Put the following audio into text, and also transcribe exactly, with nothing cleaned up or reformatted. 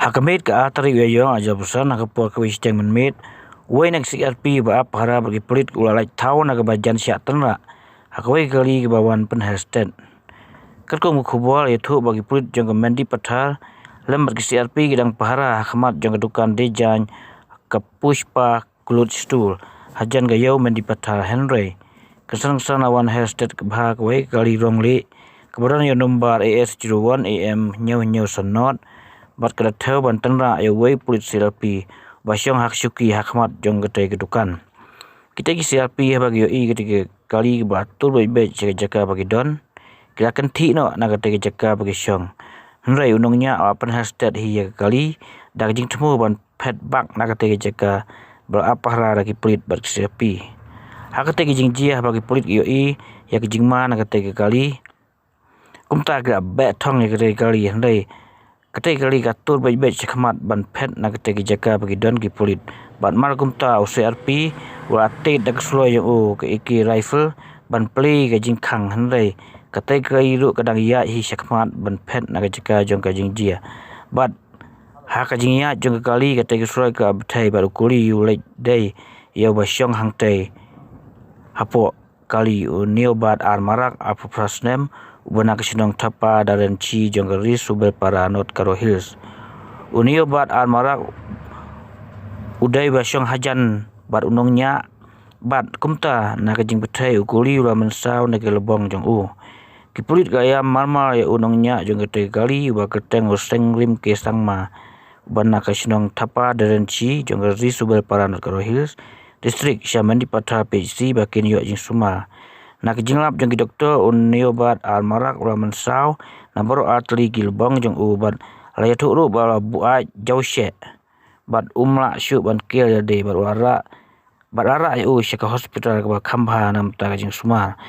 Ha ka miet ka ar tarik u Ïaïong ar hajar arphew san, ha ka por kawei shiteng mynmiet, uwei na ki C R P ba ap pahara bad ki pulit u la lait thaw na kaba jan shah tynrah ha kawei ka kali kaba wan pynher stet. Katkum ka khubor ïathuh ba ki pulit jong ka Mendipathar lem bad ki C R P ki dang pahara ha khmat jong ka dukan dei jaiñ ka Pushpa Cloth Store hajan ka ïew Mendipathar, hynrei ka seng seng la wan her stet ka bha kawei ka kali rong lieh kaba don ïa u nombar A S zero one A M hynñiew hynñiew san nod, bad ka la thew ban tynrah ïa uwei pulit C R P ba shong ha ka shuki ha khmat jong katei ka dukan. Kitei ki C R P haba ki ïohi katei ka kali kaba tur beit beit sha ka jaka ba ki don, ki la kynthih noh na katei ka jaka ba ki shong. Hynrei u nongñiah u la pynher stet hi ïa ka kali da ka jingthmu ban phet bak na katei ka jaka ba la ap pahara da ki pulit bad ki C R P. Ha katei ka jingjia haba ki pulit ki ïohi ïa ka jingma na katei ka kali, kumta ki la beh thong ïa katei ka kali, hynrei katei ka kali ka tur beit beit sha khmat ban phet na katei ka jaka ba ki don ki pulit. Bad mar kumta u C R P u la tied da ka suloi jong u ka A K rifle ban plie ka jingkhang, hynrei katei ka kali ruh ka dang ïaid hi sha khmat ban phet na ka jaka jong ka jingjia. Bad ha ka jingïaid jong ka kali, katei ka suloi ka bthei bad u kuli u leit dei ïa uba shong hangtei hapoh kali, u Neobad Armarak, arphew phra snem, uba na ka shnong Thapa Darenchi jong ka Ri Subelpara, North Garo Hills. U Neobad Armarak u dei ba shong hajan bad u nongñiah, bad kumta na ka jingbthei u kuli u la mynsaw na ki lbong jong u. Ki pulit ki la ïam marmar ïa u nongñiah jong katei ka kali uba kyrteng u Sengrim K Sangma, uba na ka shnong Thapa Darenchi jong ka Ri Subelpara, North Garo Hills District, sha Mendipathar P H C ba kin ïoh jingsumar. Na ka jinglap jong ki doktor, u Neobad Armarak u la mynsaw na baroh artylli ki lbong jong u bad la ïathuh ruh ba u la buaid jawsheh bad um lah shuh ban kiew ïalade, bad u la rah bad la rah ïa u sha ka hospital kaba kham bha na ka bynta ka jingsumar.